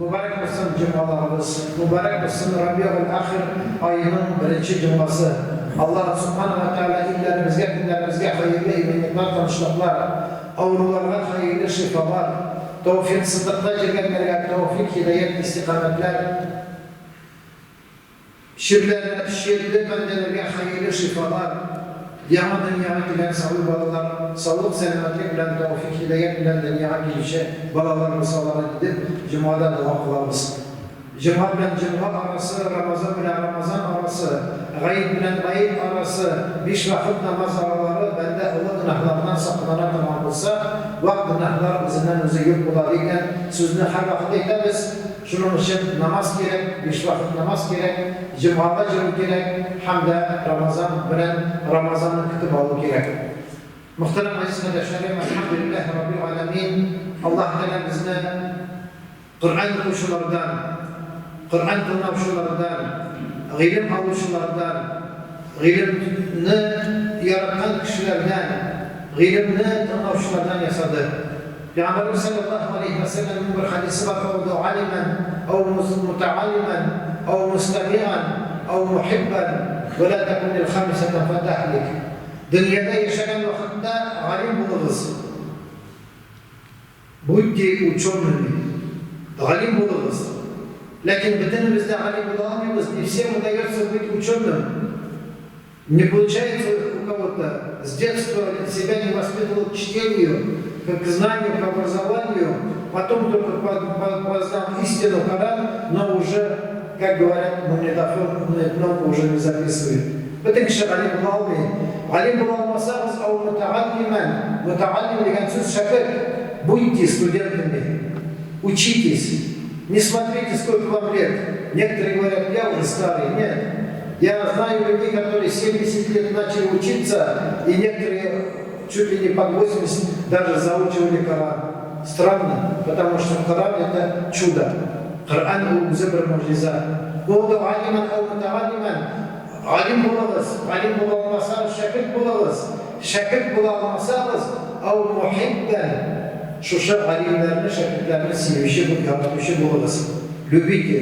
Мөбарәк булсын җомгаларыбыз, мөбарәк булсын Рабигуль-ахир аеның беренче җомгасы. Аллаһ Субхана ва Тәгалә илләребезгә, көннәребезгә хәерле иминлекләр, тынычлыклар, авыруларга хәерле шифалар, тәүфикъсызлыкта җөргәннәргә тәүфик, һидаять, истикамәтләр, Чирләре, чирле бәндәләргә хәерле шифалар, яңа дөньяга килгән сабый балалар, саулык-сәламәтлек белән, тәүфик-һидаять белән дөньяга килүче балалар булсалар иде дип, җомгада дога кылабыз. Җомга белән җомга арасы, Рамазан белән Рамазан арасы, гает белән гает арасы, биш вакыт намаз аралары бәндә олы гөнаһлардан саклана торган булса, вак гөнаһлар үзеннән-үзе юк була дигән сүзне һәрвакыт әйтәбез. Шуның өчен намаз кирәк, биш вакыт намаз кирәк, җомгага йөрү кирәк һәм дә Рамазан белән Рамазанны көтеп алу кирәк. Мөхтәрәм газиз кардәшләрем, әлхәмдүлилләһи раббил галәмин, Аллаһ Тәгалә безне Коръән укучылардан, Коръән тыңлаучылардан, гыйлем алучылардан, гыйлемне яраткан кешеләрдән, гыйлемне тыңлаучылардан ясады. Пәйгамбәребез салләллаһу галәйһи вә сәлләмнең бер хәдисе бар, Кауду галимән, ау мутәгаллимән, ау мөстәмиган, ау мухиббән, вә лә тәкүнил хамисәтә фәтәһлик. Дөньяда яшәгән вакытта галим булыгыз, будьте учеными, галим булыгыз. Ләкин бөтенебез дә галим була алмыйбыз, не всем удается быть ученым. Не получается у кого-то, с детства себя не воспитывал к чтению, к знанию, к образованию, потом только познал истину Коран, но уже, как говорят, магнитофон кнопку уже не записывает. Бөтен кеше галим була алмый. Галим була алмасагыз, ау мөтәгаллимән, мөтәгаллим дигән сүз шәкерт, будьте студентами, учитесь, не смотрите, сколько вам лет. Некоторые говорят, я уже старый. Нет. Я знаю людей, которые 70 лет начали учиться, и некоторые чуть ли не под 80 даже заучивали Коран. Странно, потому что Коран это чудо. Коран ул үзе бер могҗиза. Ул алиман ау мутагаллиман. Галим булыгыз, галим була алмасагыз, шәкерт булыгыз. Шәкерт була алмасагыз, ау мухиббән. Шушы галимнәрне, шәкертләрне сөюче, яратучы булыгыз. Любите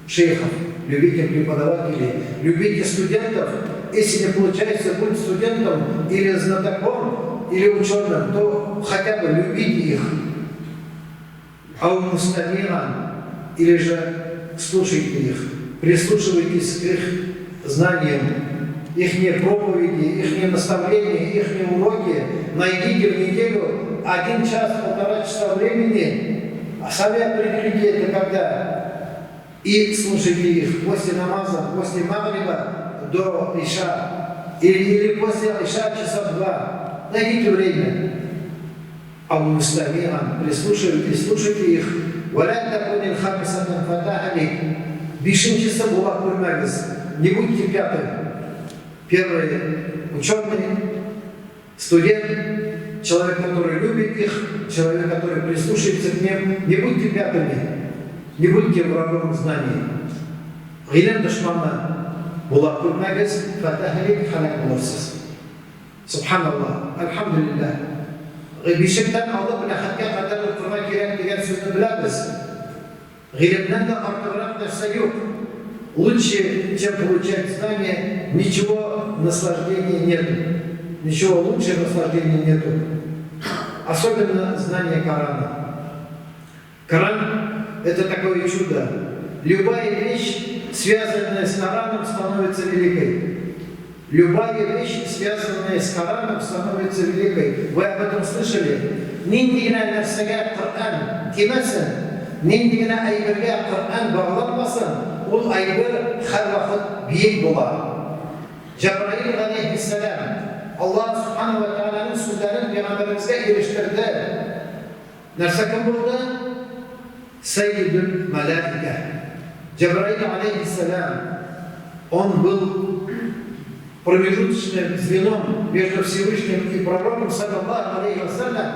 шейхов, любите преподавателей, любите студентов. Если не получается быть студентом или знатоком, или ученым, то хотя бы любите их. Ау мустамиган, или же слушайте их, прислушивайтесь к их знаниям, ихние проповеди, ихние наставления, ихние уроки. Найдите в неделю один час, полтора часа времени, а сами определите это когда, и слушайте их после намаза, после магриба до иша, или после иша часа два. Найдите время. Ау мустамиган, прислушивайтесь, слушайте их, вә лә тәкүнил хамисәтән фәтәһлик, бишенчесе була күрмәгез, не будьте пятым, первый ученый, студент, человек, который любит их, человек, который прислушивается к ним, не будьте пятыми, не будьте врагом знаний, гыйлем дошманы була күрмәгез, фәтәһлик, һәлак булырсыз. Сөбханаллаһ, әлхәмдүлилләһ. Бишектән алып ләхеткә кадәр укырга кирәк дигән сүзне беләбез. Гыйлемнән дә артыграк нәрсә юк. Лучше, чем получать знания, ничего наслаждения нету. Ничего лучше наслаждения нету. Особенно знание Корана. Коран, это такое чудо. Любая вещь, связанная с Кораном, становится великой. Любая вещь, связанная с Кораном, становится великой. Вы об этом слышали? Нинди генә нәрсәгә Коръән тимәсен, нинди генә әйбергә Коръән багланмасын, ул әйбер һәрвакыт биек була. Җәбраил галәйһиссәлам Аллаһ Сүбхәнәһү вә Тәгаләнең сүзләрен пәйгамбәребезгә ирештерде. Нәрсә кем булды? Сәййидул мәләикә. Җәбраил алейһиссәлам, он был промежуточным звеном между Всевышним и пророком, салләллаһу алейһи вә сәлләм,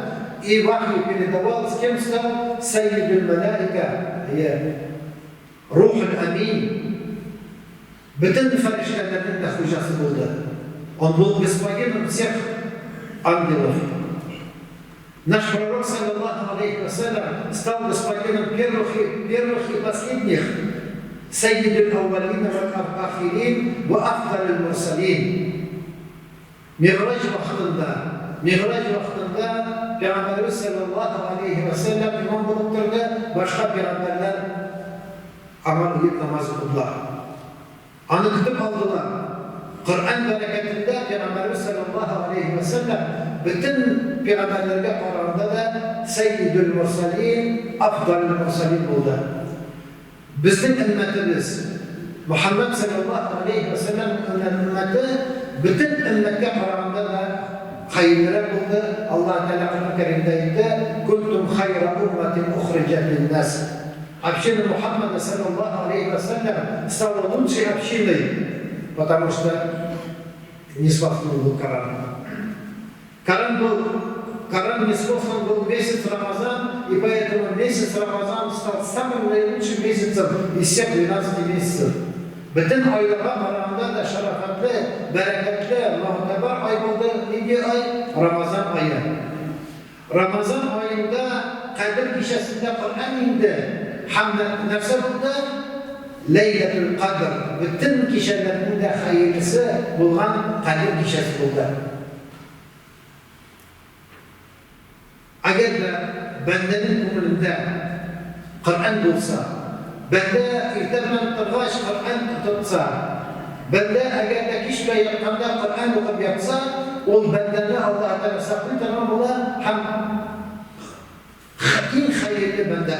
и вахью передавал, с кем стал? Сәййидул мәләикә, әйе, Рухул Амин, бөтен фәрештәләрнең дә хуҗасы булды. Он был господином всех ангелов. Наш пророк, саллаллаху алейхи вассалям, стал господином первых и, первых и последних. Сайидul аввалин ва ахирин ва афдалul мурсалин. Мигъраҗ вакытында, Мигъраҗ вакытында Пәйгамбәребез салләллаһу галәйһи вә сәлләм имам булып торды, башка пәйгамбәрләр аңа оеп намаз укыдылар. Аны көтеп алдылар. Коръән бәрәкәтендә Пәйгамбәребез салләллаһу галәйһи вә сәлләм бөтен пәйгамбәрләргә караганда да сәййидул мурсалин, афдалул мурсалин булды. Безнең өммәтебез, Мөхәммәд салләллаһу галәйһи вә сәлләмнең өммәте бөтен өммәткә караганда да хәерлерәк булды, Аллаһы Тәгалә Коръән Кәримдә әйтте, Кунтум хайра умматин ухриҗәт линнас. Община Мухаммада салләллаһу галәйһи вә сәлләм стала лучшей общиной, потому что ниспослан был Коран. Коран был, Коран ниспослан был месяц Рамазан, и поэтому месяц Рамазан стал самым наилучшим месяцем из всех 12 месяцев. Бөтен айларга караганда да шәрәфәтле, бәрәкәтле, могтәбәр ай булды. Нинди ай? Рамазан ае. Рамазан аенда Кадер кичәсендә Коръән иңде һәм нәрсә булды? Ләйләтул Кадр, бөтен кичәләрнең дә хәерлесе булган Кадер кичәсе булды. Әгәр дә бәндәнең күңелендә Коръән булса, бәндә иртә белән торгач Коръән тотса, бәндә әгәр дә кич белән ятканда Коръән укып ятса, ул бәндәне Аллаһы Тәгалә саклый торган була һәм Иң хәерле бәндә,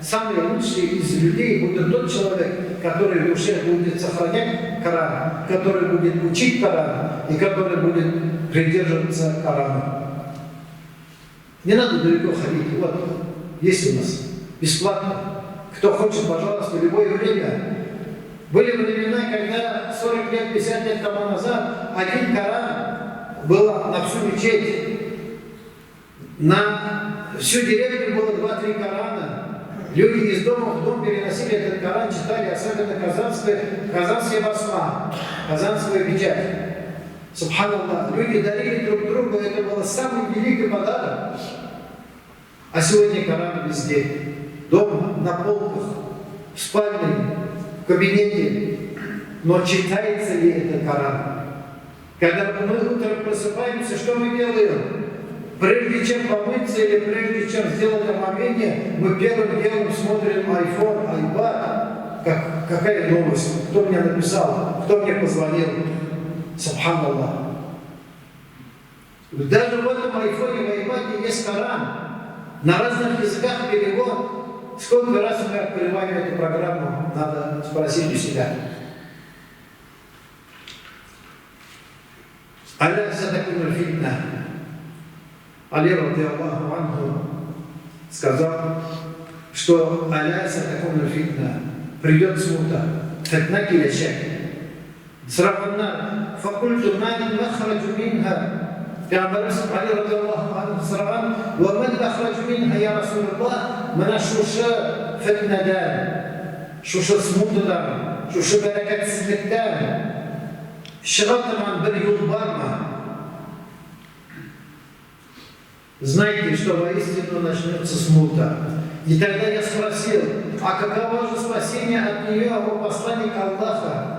самый лучший из людей будет тот человек, который в душе будет сохранять Коран, который будет учить Коран и который будет придерживаться Корана. Не надо далеко ходить, вот, есть у нас, бесплатно. Кто хочет, пожалуйста, в любое время. Были времена, когда 40 лет, 50 лет тому назад один Коран был на всю мечеть. На всю деревню было два-три Корана. Люди из дома в дом переносили этот Коран, читали, особенно казанская, казанская басма, казанская печать. Субханаллах, люди дарили друг другу, это был самый великий подарок. А сегодня Коран везде. Дома, на полках, в спальне, в кабинете. Но читается ли это Коран? Когда мы утром просыпаемся, что мы делаем? Прежде чем помыться или прежде чем сделать омовение, мы первым делом смотрим iPhone, iPad. Какая новость? Кто мне написал? Кто мне позвонил? Субханаллах. Даже в этом айфоне, в iPad есть Коран. На разных языках перевод. Сколько раз мы открываем эту программу, надо спросить у себя. Аля сатакуну фитна. Али, радиаллаху анху, сказал, что аля сатакуну фитна. Придет смута. Фитна киләчәк. Сораганнар, факульту ма махраджу минха. Пәйгамбәребез Али радиаллаху анху сораган, ва мал махраджу минха я Расулуллах, менә шушы фитнәдән, шушы смутадан, шушы бәрәкәтсезлектән чыга торган бер юл бармы? Знайте, что воистину начнется смута. И тогда я спросил, а каково же спасение от нее, о посланник Аллаха?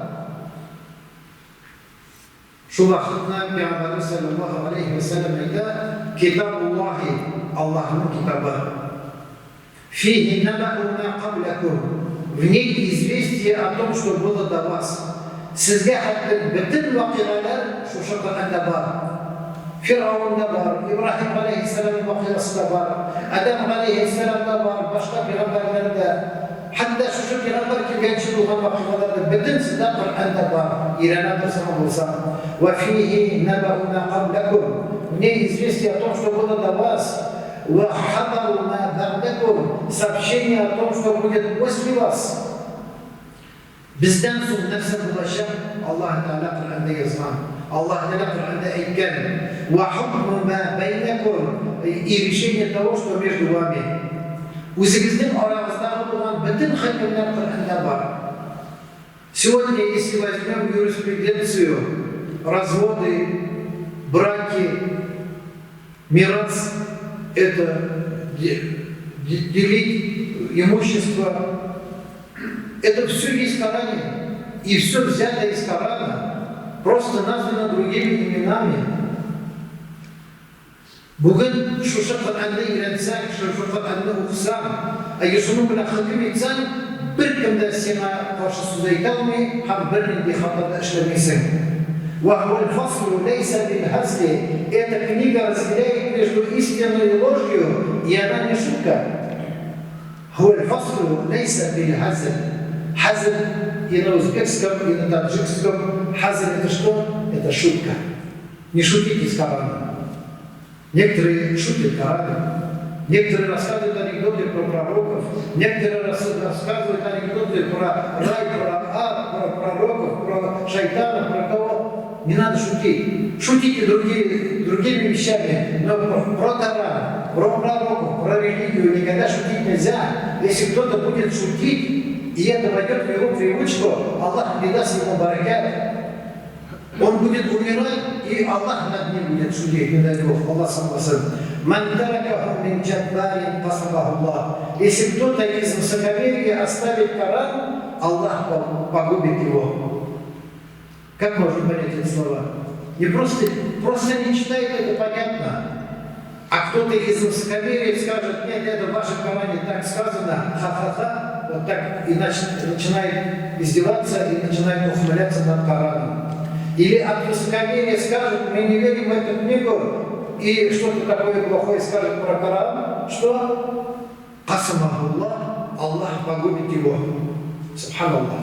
Шул вакытны Пәйгамбәребез салләллаһу галәйһи вә сәлләм әйтә, Китабуллаһи, Аллаһның китабы. Фихи нәбәу мә кабләкүм, в ней известие о том, что было до вас. Сезгә хәтле бөтен вакыйгалар шушы Коръәндә бар. Фиргавен да бар, Ибраһим галәйһиссәламнең вакыйгасы да бар, Адәм галәйһиссәлам да бар, башка пәйгамбәрләр дә. Хәтта шушы пәйгамбәр килгәнче булган вакыйгалар да бөтенесе дә Коръәндә бар, өйрәнә торсаң булса. Вә фихи нәбәу мә кабләкүм, в ней известие о том, что было до вас. Вә хабару мә бәгъдәкүм, сообщение о том, что будет после вас. Бездән соң нәрсә булачак, Аллаһы Тәгалә Коръәндә язган. Аллаһы Тәгалә Коръәндә әйткән, Вә хукму мә бәйнәкүм, и решение того, что между вами. Үзегезнең арагыздагы булган бөтен хөкемнәр Коръәндә бар. Сегодня, если возьмем юриспруденцию, разводы, браки, мирас, это делить имущество. Это все есть в Коране. И все взято из Корана, просто названо другими именами. Бүген шушы Коръәнне өйрәнсәң, шушы Коръәнне укысаң, әгәр шуның белән хөкем итсәң, беркем дә сиңа каршы сүз әйтә алмый һәм бернинди хата да эшләмисең. Вә һуәл фаслу ләйсә бил-һазли, Эта книга разделяет между истиной и ложью, и она не шутка. Һуәл фаслу ләйсә бил-һазл. Хазл и на узбекском, и на таджикском хазл это что? Это шутка. Не шутите с Кораном. Некоторые шутят Кораном, некоторые рассказывают анекдоты про пророков, некоторые рассказывают анекдоты про рай, про ад, про пророков, про шайтана, про кого. Не надо шутить. Шутите другими вещами, но про Коран, про пророков, про религию никогда шутить нельзя. Если кто-то будет шутить, и это войдет в его привычку, Аллах не даст ему баракат. Он будет умирать, и Аллах над ним будет судить, не дай Бог. Аллах сакласын. Ман таракаху мин джаббарин касамахуллах. Если кто-то из высокомерия оставит Коран, Аллах погубит его. Как можно понять эти слова? Не просто, просто не читает, это понятно. А кто-то из высокомерия скажет, нет, это в вашем Коране так сказано, ха-ха-ха, вот так, и начинает издеваться и начинает ухмыляться над Кораном. Или от высокомерия скажет, мы не верим в эту книгу, и что-то такое плохое скажет про Коран, что Касамахуллах, Аллах погубит его. Субханаллах.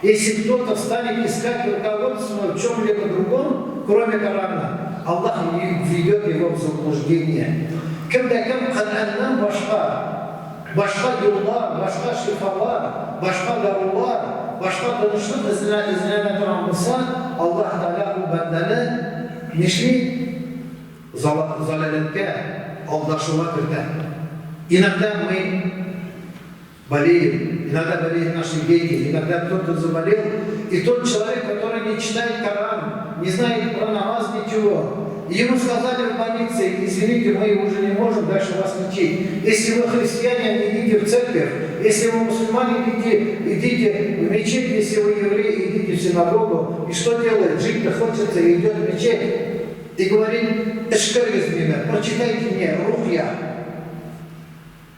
Если кто-то станет искать руководство в чем-либо другом, кроме Корана, Аллах введет его в заблуждение. Кем дә кем Коръәннән башка, башка юллар, башка шифалар, башка дарулар, башка тынычлык эзләнә торган булса, Аллаһ Тәгалә ул бәндәне нишли? Залаләткә, алдашуга кертә. Иногда мы болеем, иногда болеют наши дети, иногда кто-то заболел, и тот человек, который не читает Коран, не знает про намаз ничего, ему сказали в больнице, извините, мы уже не можем дальше вас лечить. Если вы христиане, идите в церковь, если вы мусульмане, идите в мечеть, если вы евреи, идите в синагогу. И что делает? Жить-то хочется, и идет в мечеть. И говорит, өшкерегез мине, прочитайте мне рукья.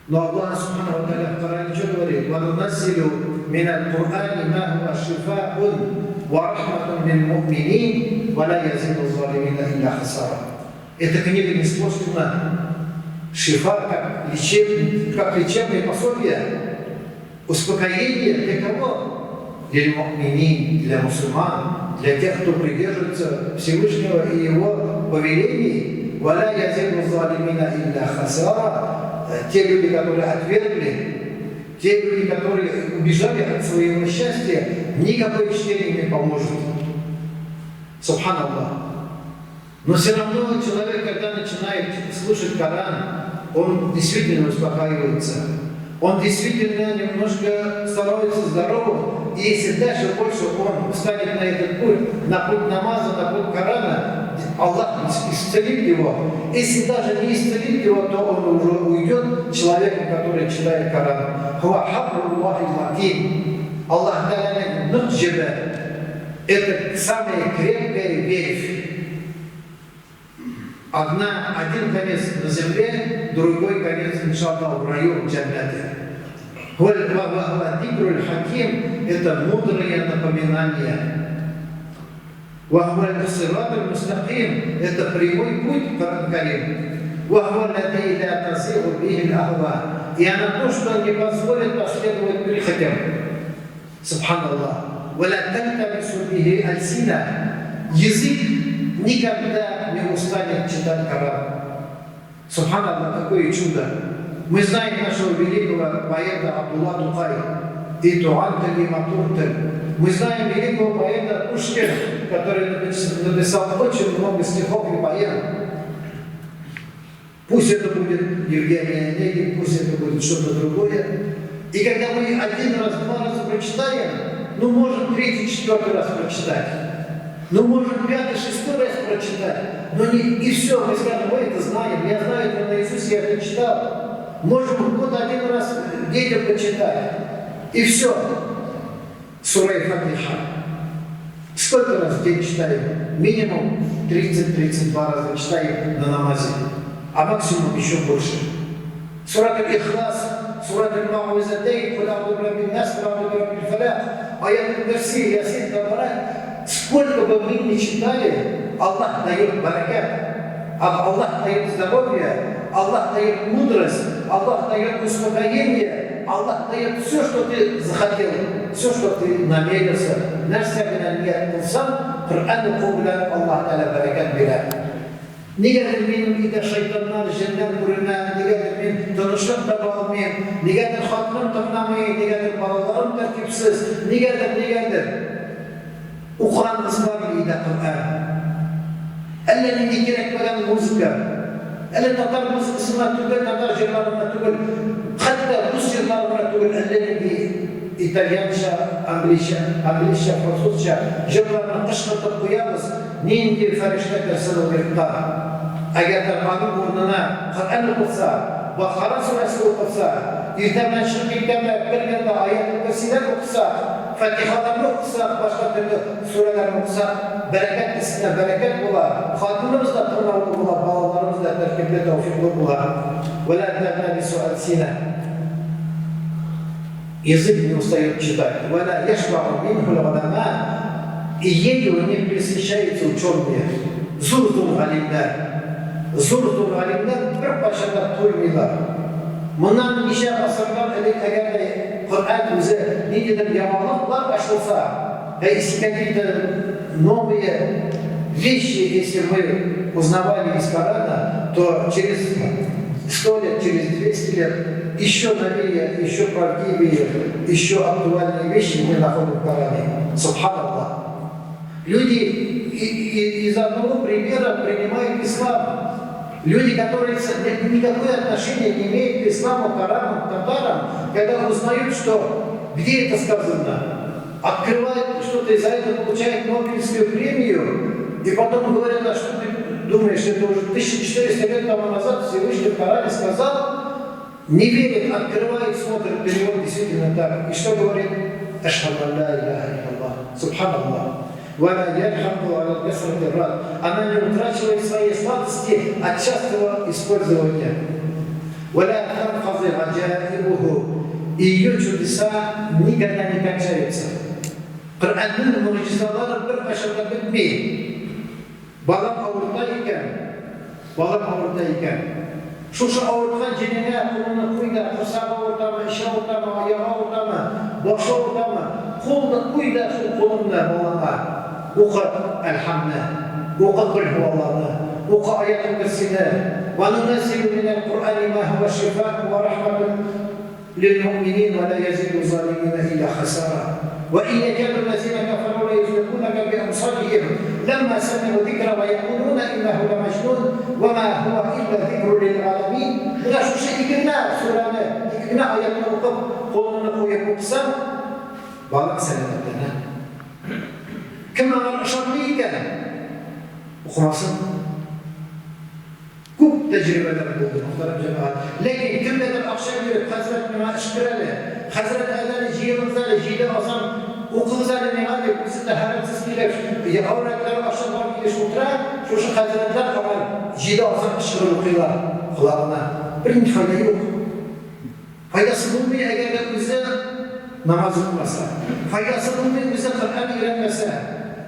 Но Аллах Субхану ва Тааля в Коране что говорит? وَنُنَزِّلُ مِنَ الْقُرْآنِ مَا هُوَ شِفَاءٌ وَرَحْمَةٌ لِلْمُؤْمِنِينَ وَلَا يَزِيدُ الظَّالِمِينَ إِلَّا خَسَارًا. Эта книга не способна шифа, как лечебное пособие, успокоение для кого? Для му'минин, для мусульман, для тех, кто придерживается Всевышнего и его повелений. وَلَا يَزِيدُ الظَّالِمِينَ إِلَّا خَسَارًا. Те люди, которые отвергли, те люди, которые убежали от своего счастья, никакое чтение не поможет. Субханаллах. Но все равно человек, когда начинает слушать Коран, он действительно успокаивается. Он действительно немножко становится здоровым. И если дальше больше он встанет на этот путь, на путь намаза, на путь Корана, Аллах исцелит его. Если даже не исцелит его, то он уже уйдет человеком, который читает Коран. Аллах Тааляның нык җебе. Это самая крепкая верфь. Один конец на земле, другой конец, иншаллах, в раю, в джаннате. Хаким – это мудрое напоминание. Мустаким – это прямой путь, Коран Карим. И она то, что не позволит последовать прихотям. Субханаллах. Язык никогда не устанет читать Коран. Субханаллах, какое чудо! Мы знаем нашего великого поэта Абдулла Тукай и Туантель и Матуртель. Мы знаем великого поэта Пушкина, который написал очень много стихов и поэм. Пусть это будет Евгений Онегин, пусть это будет что-то другое. И когда мы один раз, два раза прочитаем, ну, можем третий, четвертый раз прочитать. Ну, можем пятый, шестой раз прочитать, но не, и все, мы скажем, мы это знаем, я знаю это наизусть, я это читал. Можем год один раз детям почитать, и все. Сура Фатиха. Сколько раз в день читаем? Минимум 30-32 раза читаем на намазе, а максимум еще больше. Сурат Аль-Ихлас, Сурат Аль-Мауизатейн, Кул а'уду бираббин нас, Кул а'уду бираббил фалак, Аят Аль-Курси, Ясин, Табарак. Сколько бы мы ни читали, Аллах дает баракат, Аллах дает здоровье, Аллах дает мудрость, Аллах дает успокоение, Аллах дает все, что ты захотел, все, что ты намерился. Нәрсә белән ният кылсаң, Коръән уку белән Аллаһ Тәгалә бәрәкәт бирә. Нигәдер минем өйдә шайтаннар, җеннәр күренә, нигәдер мин тынычлык таба алмыйм, нигәдер хатыным тыңламый, нигәдер балаларым тәртипсез, нигәдер, нигәдер. Укыганыгыз бармы өйдә Коръән? Әллә нинди кирәкмәгән музыка. Әле татар музыкасы гына түгел, татар җырлары гына түгел, хәтта рус җырлары гына түгел, әллә нинди итальянча, английча, англизча, французча җырларны кычкыртып куябыз. Нинди фәрештә керсен ул йортка? Әгәр дә аның урынына Коръән укылса, Бакара сүрәсе укылса, иртә белән чыгып киткәндә, кергәндә Аятел-Көрсиләр укысак, Фатихаларны укысак, башка төрле сүрәләрне укысак, бәрәкәт өстенә бәрәкәт була, хатыныбыз да тыңлаулы була, балаларыбыз да тәртипле, тәүфыйклы була. Вәлә тәбтәлису әлсинә. Язык не устает читать. Вәлә яшбагу минһул голәмә, и ею не пресыщаются ученые. Зур-зур галимнәр, зур-зур галимнәр беркайчан да туймыйлар. Моннан ничә гасырлар элек әгәр дә Коръән үзе ниндидер яңалыклар ачылса, ә если какие-то новые вещи, если мы узнавали из Корана, то через 100 лет, через 200 лет еще новее, еще правдивее, еще актуальные вещи мы находим в Коране. Субханаллах. Люди из одного примера принимают ислам. Люди, которые никакое отношение не имеют к исламу, Корану, к татарам, когда узнают, что где это сказано, открывают что-то и за это получают Нобелевскую премию, и потом говорят, а что ты думаешь, это уже 1400 лет тому назад Всевышний в Коране сказал, не верит, открывает, смотрит, перевод действительно так. И что говорит? Ашхаду ан ла иляха илляллах. Субханаллах. Валя ялхаку аля касрати рад. Она не утрачивает своей сладости от частого использования. Валя танфазы аджаибуху. И ее чудеса никогда не кончаются. Коръәннең могҗизалары беркайчан да бетми. Балам авырта икән, балам авырта икән. Шушы авырткан җиреңә кулыңны куй да, корсагы авыртамы, эче авыртамы, аягы авыртамы, башы авыртамы, кулны куй да шул кулыңны балаңа. Укы Әлхәмне, укы Колһуалланы, укы Аятел-Көрсине. Вә нунәззилү минәл-Коръәни мә һүә шифаун вә рахмәтун лил-муъминин вә лә язиду залимина илля хасара. Вә ин якаду лләзина кәфәрү ләюзликунака биәбсарихим ләмма сәмигу зикра вә якулуна иннәһү ләмәҗнун вә мә һүә илля зикрун лил-галәмин. Менә шушы ике генә сүрәне, ике генә аятны укып, кулыңны куеп укысаң, балаң сәламәтләнә. Кем аңар ышанмый икән, укымасын. Күп тәҗрибәләр булды, мөхтәрәм җәмәгать. Ләкин кемгәдер акча биреп, хәзрәт миңа эшкер әле, хәзрәт әйдә әле җыелыгыз әле, җиде азан укыгыз әле миңа дип, үзе тәһарәтсез килеш, гәүрәтләре ачылган килеш утыра, шушы хәзрәтләр аңа җиде азан эшкереп укыйлар колагына. Бернинди файда юк. Файдасы булмый, әгәр дә үзе намаз укымаса. Файдасы булмый, үзе Коръән өйрәнмәсә.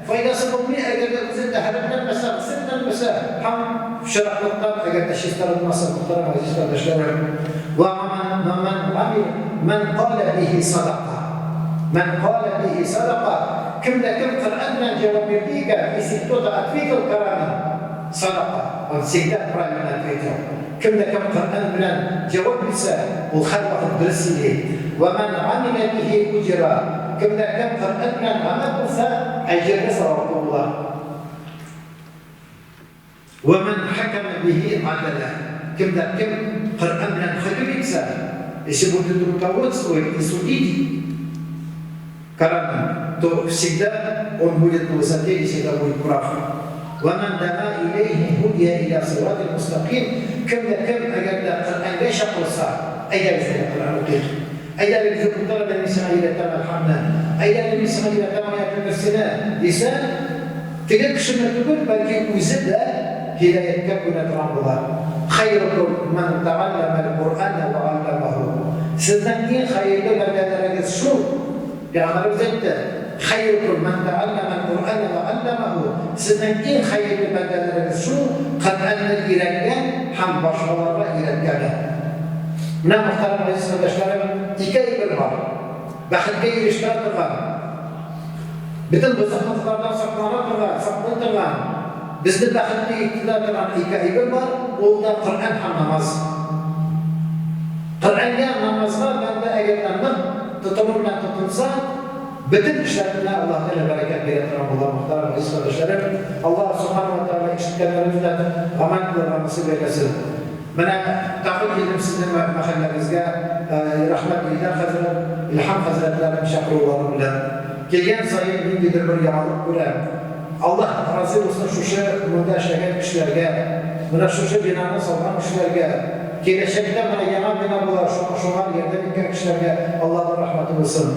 Файдасы булмый, әгәр дә үзе тәһарәтләнмәсә, госелләнмәсә һәм пычраклыктан әгәр дә чистарынмаса, мөхтәрәм газиз кардәшләрем. Вә ман гамил мән калә бихи садака. Мән калә бихи садака. Кем дә кем Коръән белән җавап бирде икән, если кто-то ответил Кораном, садака, он всегда правильно ответил. Кем дә кем Коръән белән җавап бирсә, ул һәрвакыт дөрес сөйли. Вә мән гамилә бихи уҗира. Кем дә кем Коръән белән гамәл кылса, әҗерле, саваплы була. Вә мән хәкәмә бихи гадәлә. Кем дә кем Коръән белән хөкем итсә, если будет руководствовать и судить Кораном. то всегда он будет на высоте и всегда будет прав. Вә мән дәга иләйһи һудия илә сиратил мөстәкыйм, кем дә кем әгәр дә Коръәнгә чакырса, әйдәгез әле Коръән укыйк, әйдә әле безне туктар әле мин сиңа өйрәтәм Әлхәмне, әйдә әле мин сиңа өйрәтәм Аятел Көрсине, дисә, теге кешене түгел, бәлки үзе дә һидаятькә күнә торган була. Хәйрукум мән тәгалләмәл Коръәнә вә галләмәһү. Сезнең иң хәерле бәндәләрегез шул, Пәйгамбәребез әйтте, Хәйрукум мән тәгалләмәл Коръәнә вә галләмәһү, Сезнең иң хәерле бәндәләрегез шул, Коръәнне өйрәнгән һәм башкаларга өйрәткәне. Менә, мөхтәрәм газиз кардәшләрем, ике әйбер бар, бәхеткә ирештерә торган, бөтен бозыклыклардан саклана торган, саклый торган, безне бәхетле иттерә торган ике әйбер бар, ул да Коръән һәм намаз. Коръәнгә, намазга бәндә әгәр дә нык Тотыну белән тотынса, бөтен эшләренә Аллаһ Тәгалә бәрәкәт бирә торган була, мөхтәрәм газиз кардәшләрем. Аллаһ Субхана вә Тәгалә ишеткәннәребез белән гамәл кылырга насыйп әйләсен. Менә тагын килдем сезнең мәхәлләгезгә, рәхмәт Илдар хәзрәт, Илһам хәзрәтләрнең чакырулары белән. Килгән саен ниндидер бер яңалык күрәм. Аллаһ разый булсын шушы монда эшләгән кешеләргә, менә шушы бинаны салган кешеләргә, киләчәктә менә яңа бина була, шуңа ярдәм иткән кешеләргә Аллаһның рәхмәте булсын.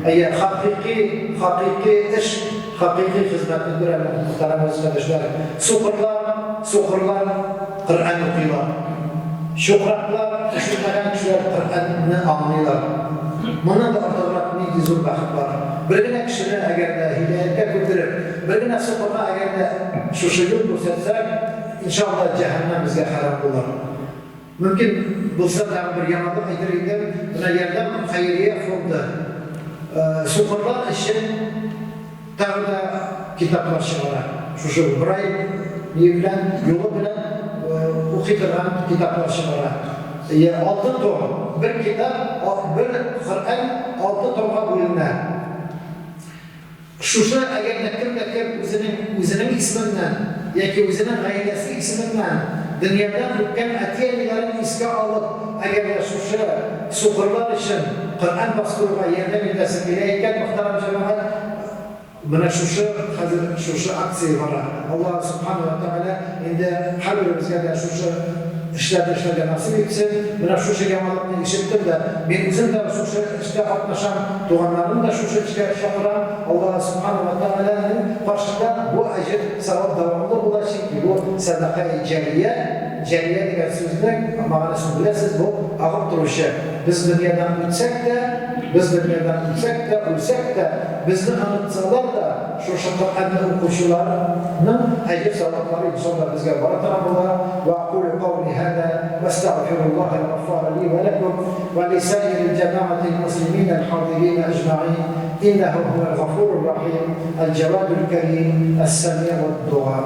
Әйе, хакыйкый, хакыйкый эш, хакыйкый хезмәтне күрәм, мөхтәрәм газиз кардәшләр. Сукырлар, сукырлар Коръән укыйлар. Чукраклар, ишетмәгән кешеләр Коръәнне аңлыйлар. Моннан да артыграк нинди зур бәхет бар? Бер генә кешене әгәр дә һидаятькә күндереп, бер генә сукырга әгәр дә шушы юл күрсәтсәк, иншалла, җәһәннәм безгә хәрам булыр. Мөмкин булса, тагын бер яңалык әйтер идем. Менә Ярдәм хәйрия фонды сукырлар өчен Тагы да китаплар чыгара. Шушы Брайль ни белән, юлы белән укый торган китаплар чыгара. Йә, алты том. Бер китап, бер Коръән алты томга бүленә. Шушы, әгәр дә кем дә кем үзенең, үзенең исеменнән яки үзенең гаиләсе исеменнән дөньядан үткән әти-әниләрен искә алып, әгәр дә шушы сукырлар өчен Коръән бастыруга ярдәм итәсе килә икән, мөхтәрәм җәмәгать, менә шушы хәзер шушы акция бара. Аллаһ Сүбхәнәһү вә Тәгалә инде һәрберебезгә дә шушы эшләрне эшләргә насыйп итсен. Менә шушы яңалыкны ишеттем дә, мин үзем дә шушы эштә катнашам, туганнарымны да шушы эшкә чакырам. Аллаһ Сүбхәнәһү вә Тәгаләнең каршында бу әҗер, савап дәвамлы була, чөнки бу сәдакаи җария, Җария дигән сүзнең мәгънәсен беләсез, бу агып торучы. Без дөньядан үтсәк тә, без дөньядан үтсәк тә, үлсәк тә, безне онытсалар да, шушы Коръәнне укучыларның әҗер-саваплары иншалла безгә бара торган була. Вә акулю каули һаза вә астагфируллаһал гаффара ли вә ләкүм вә лисаирил җәмәгатил муслиминәл хадирина әҗмәгыйн, иннәһү һүәл гафурур рахим, әл-җәвадул кәрим, әс-сәмигуд дуа.